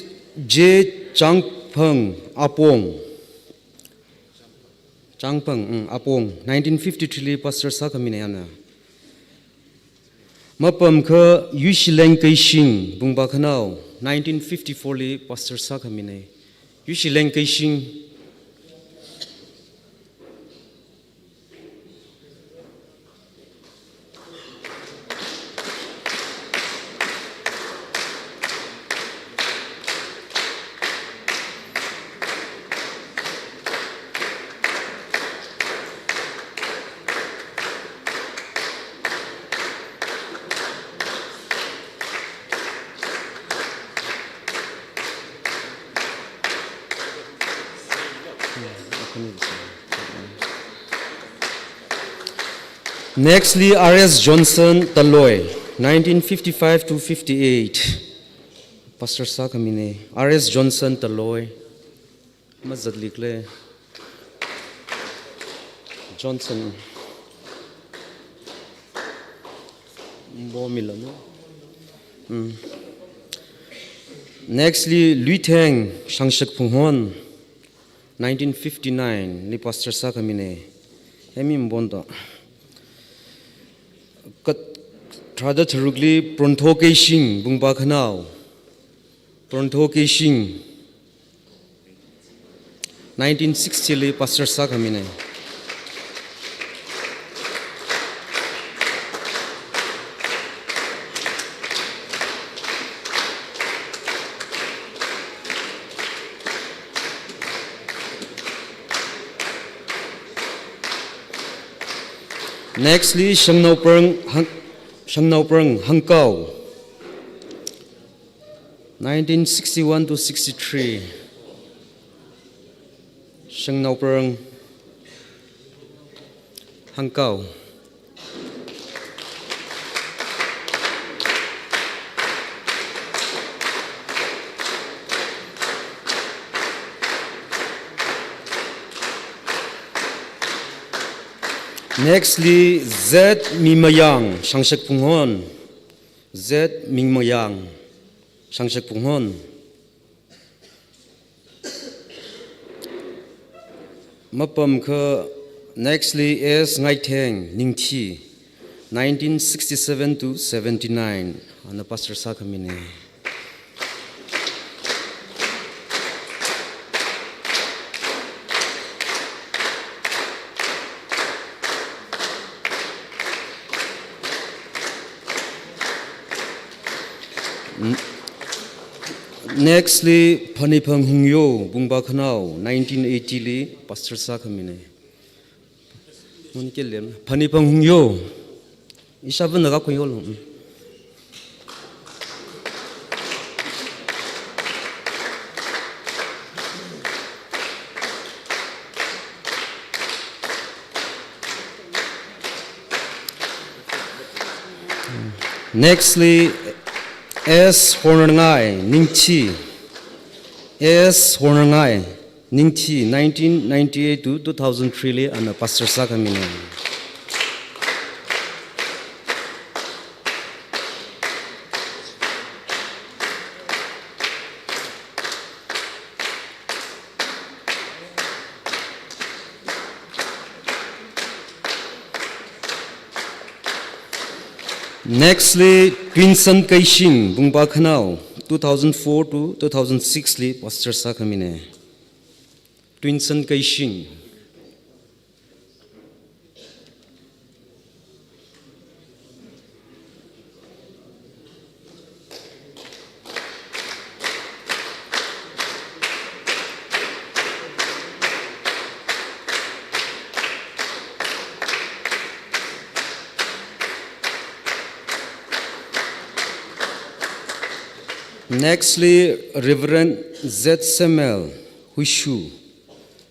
J. Changphang Apong. Changphang, mm, Apong, nineteen fifty-three li pastor sākhamina yāna. Mapamkha Yuishileng Keishing, Bungpa Khanao, nineteen fifty-four li pastor sākhamina. Yuishileng Keishing. Nextly, R S Johnson Taloi, nineteen fifty-five to fifty-eight. Pastor sākhamine, R S Johnson Taloi. Mazatlikle. Johnson. Bo milano. Mm. Nextly, Luitheng Shangshak Phunghon, nineteen fifty-nine li pastor sākhamine. Hemi mbonto. Kat tharāda tharukli Prontho Keishing, Bungpa Khanao. Prontho Keishing. Nineteen sixty li pastor sākhamine. Nextly, Shangnaoprang Hang-, Shangnaoprang Hangkao. Nineteen sixty-one to sixty-three. Shangnaoprang Hangkao. Nextly, Z Mingmayang, Shangshak Phunghon. Z Mingmayang, Shangshak Phunghon. Mapamkha, nextly, S Ngaitheng Ningthi, nineteen sixty-seven to seventy-nine. Ana pastor sākhamine. N-, nextly, Phanipang Hungyo, Bungpa Khanao, nineteen eighty li pastor sākhamine. Mun ke lem. Phanipang Hungyo. Isha vana ka kuyo lo. Nextly, S Hornangai Ningthi. S Hornangai Ningthi, nineteen ninety-eight to two thousand three li ana pastor sākhamine. Nextly, Twinson Keishing, Bungpa Khanao, two thousand four to two thousand six li pastor sākhamine. Twinson Keishing. Nextly, Reverend Z Samuel Huishu,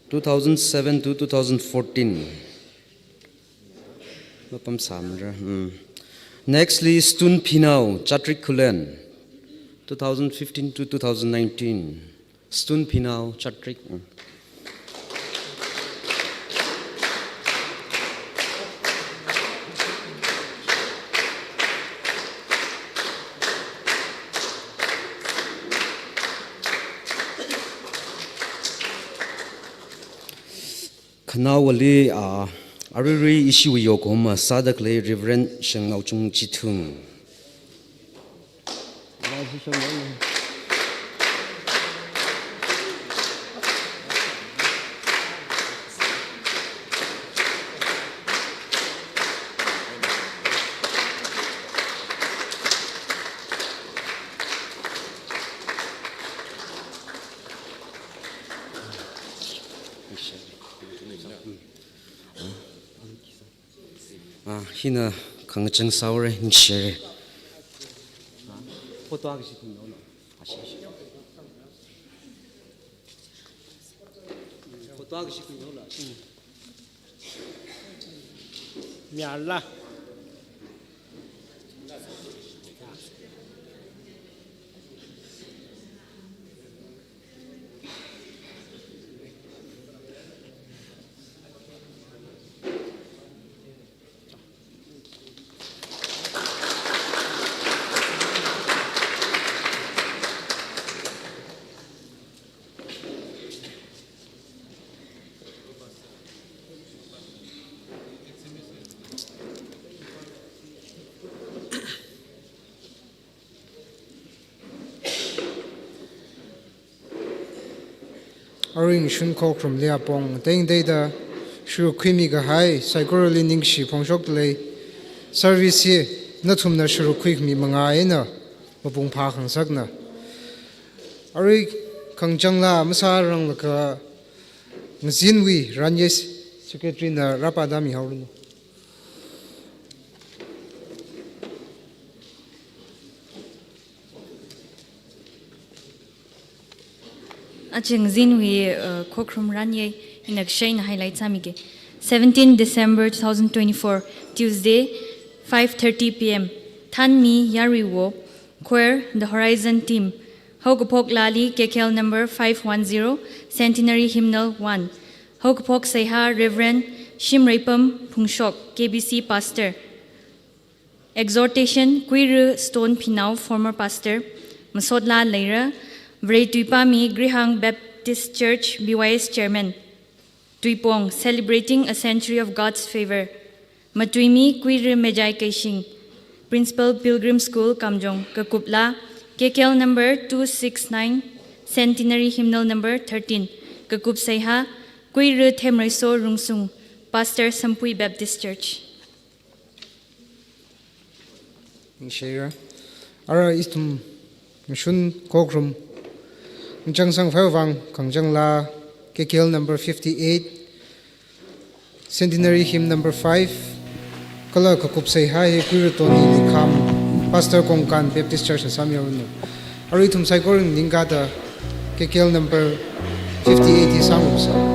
two thousand seven to two thousand fourteen. Mapam samra. Hmm. Nextly, Stun Phinao Chatrik Khullen, two thousand fifteen to two thousand nineteen. Stun Phinao Chatrik. Hmm. Khanaowali, ah, aruirui ishiwui yokhoma sādakhalei Reverend Shangnaochung Chithung. Ah, hina khangachang sāhaora, ningshire. Photo akha shi khuingalu. Photo akha shi khuingalu. Miyala. Arui Ngashun Khokharum Liapong, tengteida sharuk khuimi kahai saikorali ningshi phongshokda lei. Service hi nathumna sharuk khuimi manga eina mapung phākhangasakna. Arui khangachang laa masāranglakha Ngazinwui Ranye Secretary na rāpāda mihaoranu. Aja Ngazinwui, uh, Khokharum Ranye ina kashai eina highlight sāmige. Seventeen December two thousand twenty-four, Tuesday, five thirty P M. Thanmi Yaruiwo, choir, The Horizon Team. Haokaphok laali K K L number five one zero, Centenary Hymnal one. Haokaphok seihā Reverend Shimreipam Phungshok, K B C Pastor. Exhortation, Kuira Stone Phinao, former pastor, masot laa leira, Varei tuipami Grihang Baptist Church, B Y S chairman. Tuipong, celebrating a century of God's favor. Matuimi Kuira Mejai Keishing, Principal Pilgrim School, Kamjong, kakup laa, K K L number two six nine, Centenary Hymnal number thirteen, kakup seihā, Kuira Themreiso Rungsung, Pastor, Sampui Baptist Church. Ningshira. Ara ithum Ngashun Khokharum Ngachang Sangphai vang khangachang laa K K L number fifty-eight, Centenary Hymn number five, kala kakup seihā hi Kuira Tony Likham, Pastor, Kongkan Baptist Church na sāmihaoranu. Arui ithum saikora ningkada K K L number fifty-eight hi sāngarumsa.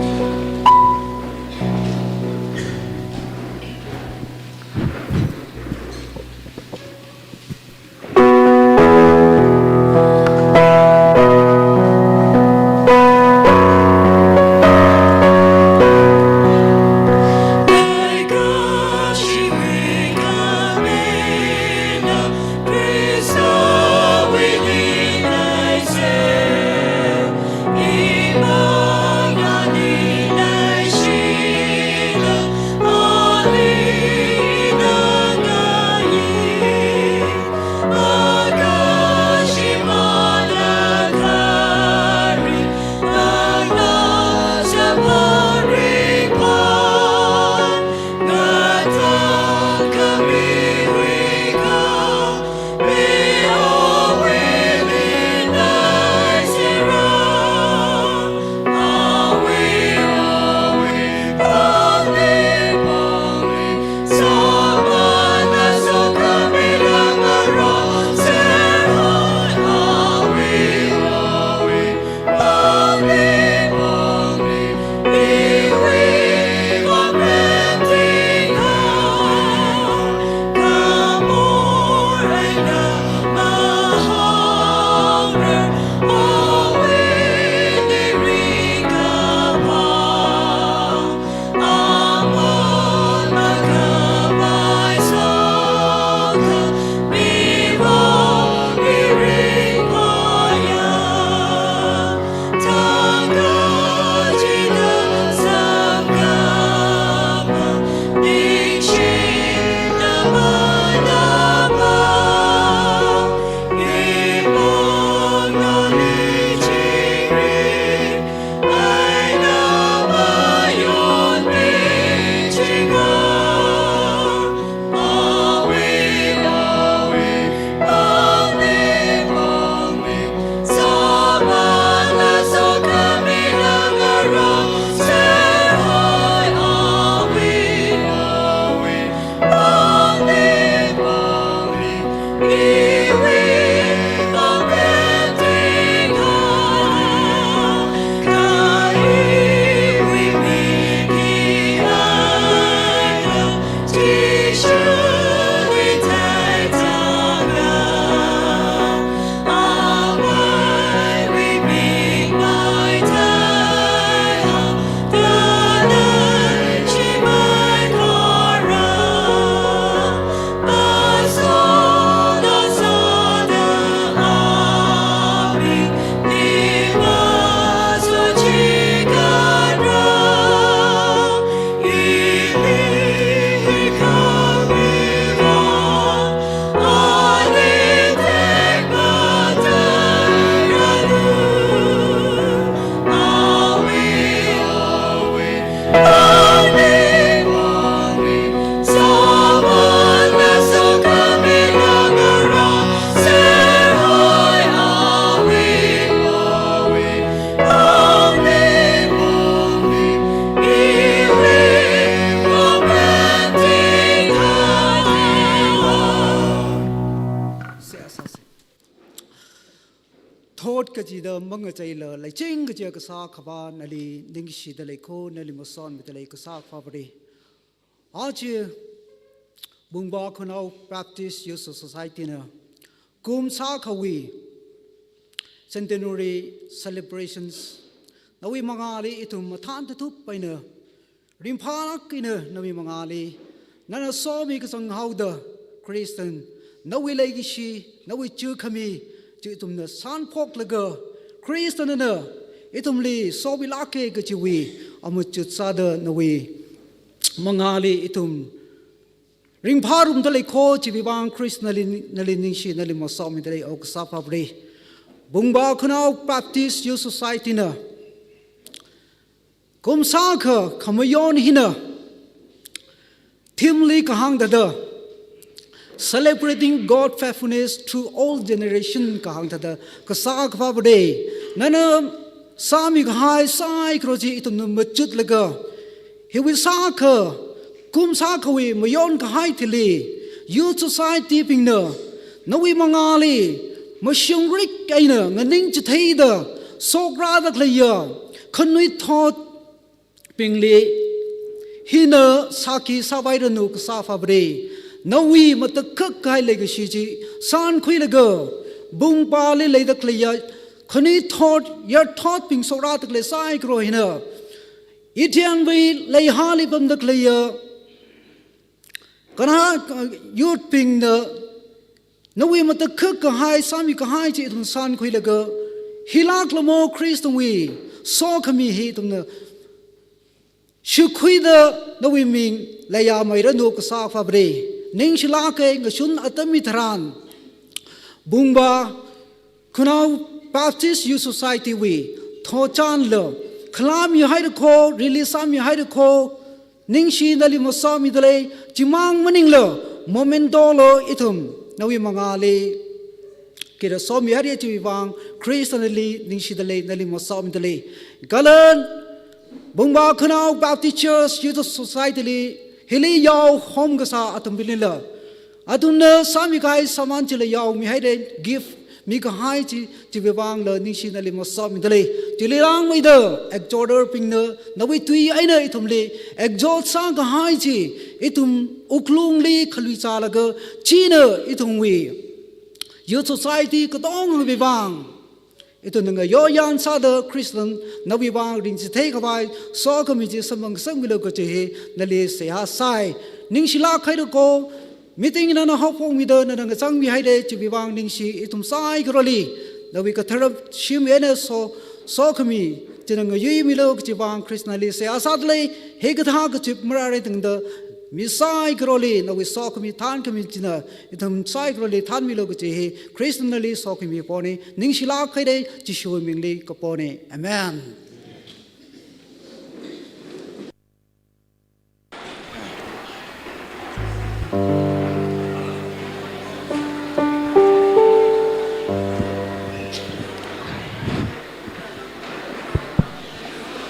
thot kachida mangacheila leiching kachi kasā Akhava nali ningshida lei ko, nali masotmida lei Kasā Akhava Vare. Aja Bungba Khanao Baptist Youth Society na kum sākhawui centenary celebrations nawui mangāli ithum mathān tathup eina ringphālāk eina nawui mangāli nana somi kachang haoda Christian nawui leikashi, nawui chukhami chi ithumna sanphoklaga Christian nana ithumli somilāka kachiwui amachut sāda nawui mangāli ithum ringphārumda lei ko, chiwui vang Christian nali, nali ningshi, nali masotmida lei O Kasā Akhava Vare. Bungba Khanao Baptist Youth Society na kum sākha khamayon hina theme li kahāng thāda, Celebrating God Faithfulness Through All Generation kahāng thāda, Kasā Akhava Vare, nana sāmi kahai saikora chi ithumna machutlaga, hiwui sākha kum sākhawui mayon kahai thili, Youth Society bingna nawui mangāli mashungrik eina nganing chitheida sokrada khaleiya khanuithotbingli hina sākhi sāvairanu Kasā Akhava Vare. Nawui matakhak kahai leikashi chi sankhuilaga, Bungpali leida khaleiya khanuithot yarthotbing sokrada khalei saikora hina, Eden wui leihāli pamda khaleiya kanao youth bingna nawui matakhak kahai, sāmi kahai chi ithum sankhuilaga, hilāklamo Christian wui sokhami hi ithumna shukhuida nawui ming leiya mairanu Kasā Akhava Vare. Ningshilāka, ngashun atam hitharan Bungba Khanao Baptist Youth Society wui thotchanla khalāmi haira ko, release sāmi haira ko, ningshi nali masotmida lei, chimang maningla memento lo ithum nawui mangāli kira somi haira chiwui vang Christian nali ningshida lei, nali masotmida lei. Kala Bungba Khanao Baptist Church Youth Society li hili yao hom kasā athumli la, athumna sāmi kahai saman chila yaomi haira, gift mi kahai chi, chiwui vangla ningshi nali masotmida lei. Chili langmeida exhorter bingna nawui tui eina ithumli exhort sākahai chi ithum wuklungli khalui chālaga, china ithumwui Youth Society katongawui vang ithumna ngayoyan sāda Christian nawui vang ringchithei khavai sokhami chi samphang sangmilu kachi hi nali seihā sai. Ningshilāk haira ko, meeting nana haophokmida nana ngachangmi haira, chiwui vang ningshi. Ithum saikorali nawui katharan shim eina so, sokhami china ngayuimilu kachiwui vang Christian nali seihā sāda lei. Hikathā kachip marāra tangda mi saikorali nawui sokhami thankhami china ithum saikorali thanmilu kachi hi Christian nali sokhami pona. Ningshilāk haira, Jishu mingli kapona. Amen.